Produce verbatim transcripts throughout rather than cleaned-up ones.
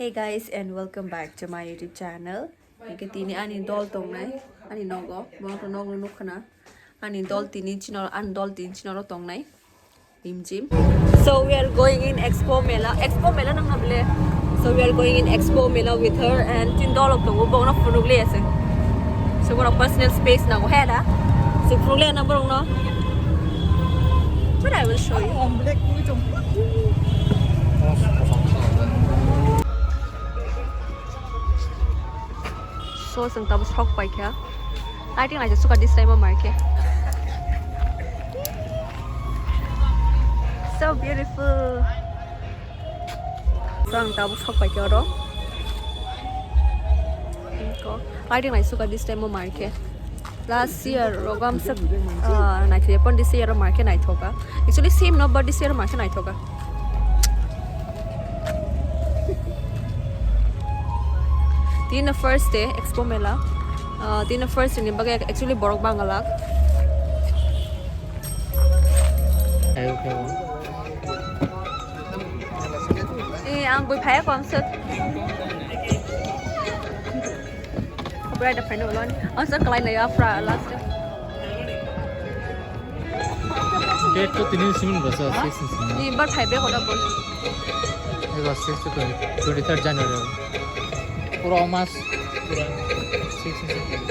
Hey guys, and welcome back to my YouTube channel. Hingke tini ani dol tongnai, ani nogo, borok nogo nukha na. Ani dol tini chino, ani dol tini chino ro tongnai. Rim jim. So we are going in Expo Mela. Expo Mela nang nable. So we are going in Expo Mela with her and tin dol tongo, bongno phunuk le ase. So borok personal space nango, he da? So phunuk le na borok no. But I will show you. So, chwng tabuk sok paikha. Lighting naisuk suka this time o market. So beautiful. So, ang tabuk sok paikha oro. Lighting naisuk suka this time o market. Last year rogo amsa, ah, naithok ya, pon this year market naithoka. Actually same no, but this year market naithoka. Tini first day Expo Mela. Ah, tini first day ni bagwi actually borok bangala. Eh, ang bui phaya ko amsa. Copyright da phaino ulo ni. Ang sa kalai na ya fra last. Date to tini simin basa, six ni simin. Ni bar phai be hoda bol. Ego six to twenty, twenty-third January. Pura mas, pura six ni simin.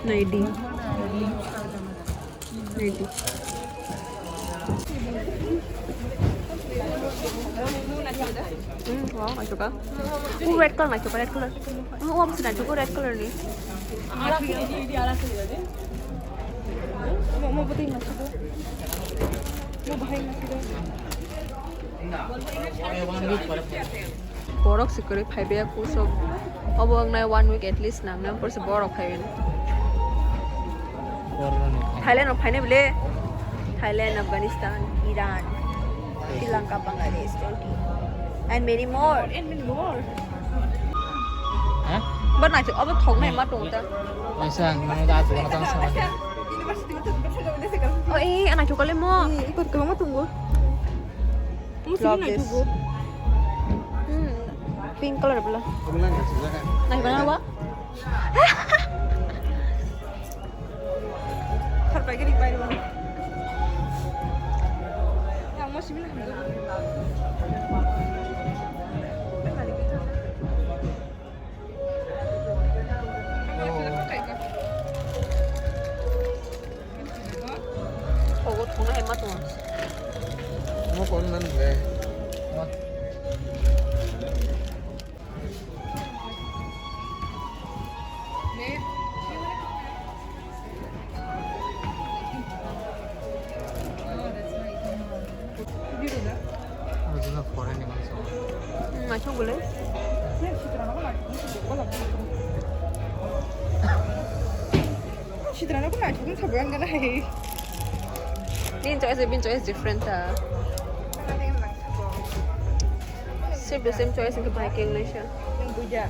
Naidi. Naidi. Hmm, wow, naithoka. Oh, red color naithoka, red color. Oh, oh, naithoka, red color ni. Mo, mo, bwtwi naithoka. Mo, bahai naithoka. Borok se kwrwi phaibai kusuk. Obo wngnai one week at least nangnai, porse borok phaibai. Thailand rok phainai bwle. Thailand, Afghanistan, Iran, Sri Lanka, Bangladesh, Turkey, and many more. And many more. Hah? But naithoka, obo thoknai ma tongo ta. Waisa ang nang da atu na tang sama. University o thok. Oh, eh, naithoka le mo. Eh, ikot kwbangma tongo. Love this. Hmm, pink color bwla. Naikha na wa? Thar pai gari pai ro. Yang mo simi na. Ogo thungna hai ma tongo. Omo kon man le. Original foreign ni mansa. Hmm, naithok bwle. Sitrano ko naithok wng sabai ang gana hai. Bini choice, bini choice different ta. Same to same choice, hingke bai keng naisa. Yang buja.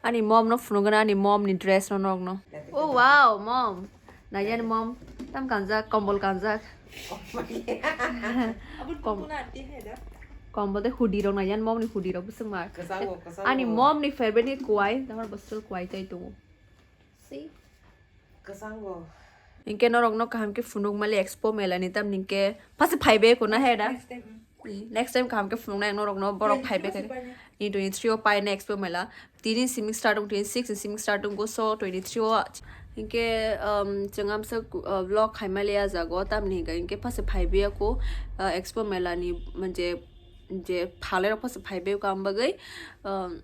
Ani mom no phunukgana, ani mom ni dress no nokno. Oh wow, mom. Naiyani mom. Tam kanjak, kombol kanjak. Kom-, kombol de hoodie rok naiyani mom ni hoodie rok bwswk ma. Kwchangbo, kwchangbo. Ani mom ni favorite ni kwai, tamar bwswk kwai chai tongo. See? Kwchango. Hinkhe norokno kaham khe phunuk mali Expo Mela ni, tamni hinkhe phase phaibe kona he da? Next time, mm. Next time kaham khe phunuknai ang norokno, borok phaibe khe. Ni twenty-three o paina Expo Mela. Tini simi start wng, twenty-six ni simi start wng go, so twenty-three o Hinkhe, um, chwng amsa ku-, uh, vlog khaimaliya jago, tamni hinkhe, hinkhe phase phaibiya ko, uh, Expo Mela ni, je, je phalai rok phase phaibiya ko ang bagwi, um,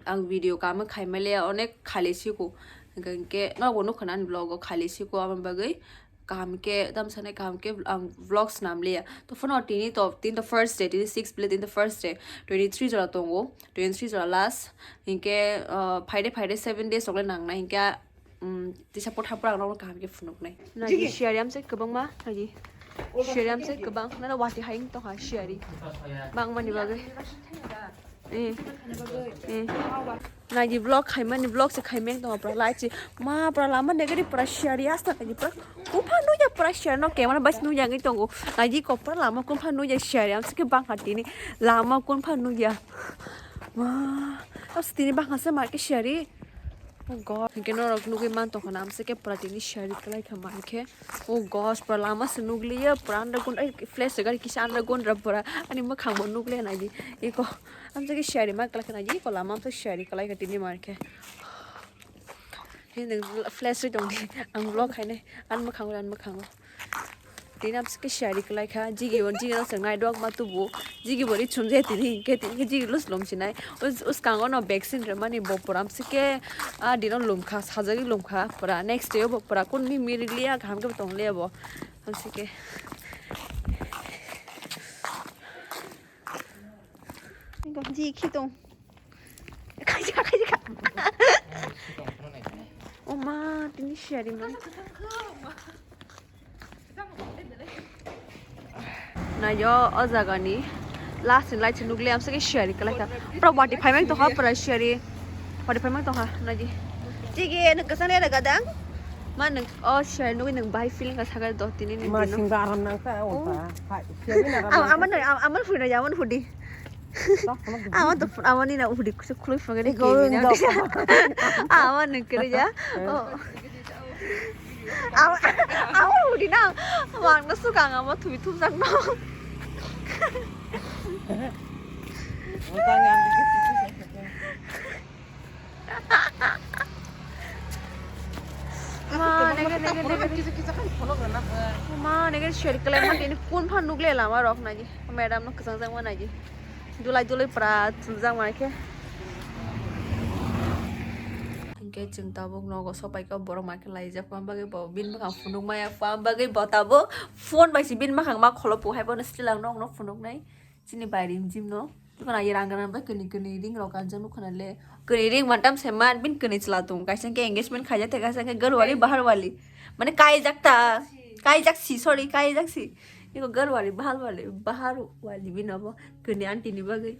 ang video kama khaimaliya onek khali siko. Hinkhe, hinkhe nogo nukha na ani vlog o khali siko, aboni bagwi kaham khe, tamsani kaham khe ang vlog snam liya. To phano tini to, tini to first day, tini six bile tini to first day, twenty three jora tongo, twenty three jora last. Hinkhe, uh, phaide phaide seven days rok le nangnai, hinkhe, um, tisa potha pora ang rok kaham khe phunuknai. Naji shiyari amse kwbangma, naji. Shiyari amse kwbang, nana wati hai wng tongkha shiyari. Bangmani bagwi. Eh. Eh. Naji vlog khaimani, vlog se khaimani tongo pura lai chi. Ma pura lama negari pura shiyari asta naji pura. Kumpha nuya pura shiyari no camera bas nuya ngi tongo. Naji ko pura lama kumpha nuya shiyari amse khe bangkha tini. Lama kumpha nuya. Ma. As tini bangkha se ma khe shiyari. Oh God. Hinkhe norok nugwi man tongkha na amse khe pura tini shiyari kwlai kha mankhe. Oh gosh, pura lama se nukliya, pura underground, ai, flash gari kisa underground ra pura. Ani mwkhang bo nukliya naidi. Iko, amsa khe shiyari ma kwlai kha naidi, iko lama amsa shiyari kwlai kha tini mankhe. He nung flash ri tongdi, ang vlog khainai, ani mwkhang, ani mwkhang. Tini amsa khe shiyari kwlai kha, jigi bo, jigi no chwng nai dok ma tubu, jigi bo ri chum je tini, hinkhe tini khe jigi lus lum sinai. Us-, uskango no vaccine rwmani bo pura amsa khe, ah, dino lum kha, sajagwi lum kha, pura next day bo pura kun mi mi ri liya, kaham khe bo tong liya bo. Hamsike. Ji khi tong. Khaja, khaja, kha. O ma, tini shiyari man. Nayo, o jagani last ni light nukle amsa khe shiyari kwlai kha. Pura wati phaimang tongkha, pura shiyari. Wati phaimang tongkha, naji. Chigi, nung kwchang le gadang. Ma nung, o shiyari nugwi nung bahai feeling ka sagai do tini ni Ma dino. Singga aram nang kha, o Oh. Pa. Hai, shiyari na aram Am-, nang aman, kha. Am-, aman phudi naji, aman phudi. Tok, tok, tok. Aman to, aman ni na phudi, khuluk phudi Ego, ni na. Ego. Aman nung kiri ja. Eh. Oh. Aw, aw, udi na. Wang na sukang amo thumi thum jak no. Ma, nege, nege, nege. Ma, nege, share kle ma, tini kun phan nukle lama rok naji. Madam no kwchang jak ma naji. Dulai dulai pura chumjak mai khe. Hinkhe chwng tabuk nogo sopai kha, borok mai khe laijak pha bagwi bo bini bwkhang phunuk maya pha bagwi bo tabuk phone bai se bini bwkhang ma kholo po hai bono still ang nokno phunuknai chini bai rim jim no. Tukuna ye rang rang bai kwnwi kwnwi ring rok kanjak nukho na le. Kwnwi ring mantam se man bin kwnwi chwla tung kaisa khe engagement khaijak te kaisa khe girl wali bahar wali. Mane kaijak ta. Kaijak si, sorry, kaijak si. Iko girl wali, bahal wali, bahar wali bini abo kani aunty ni bagwi.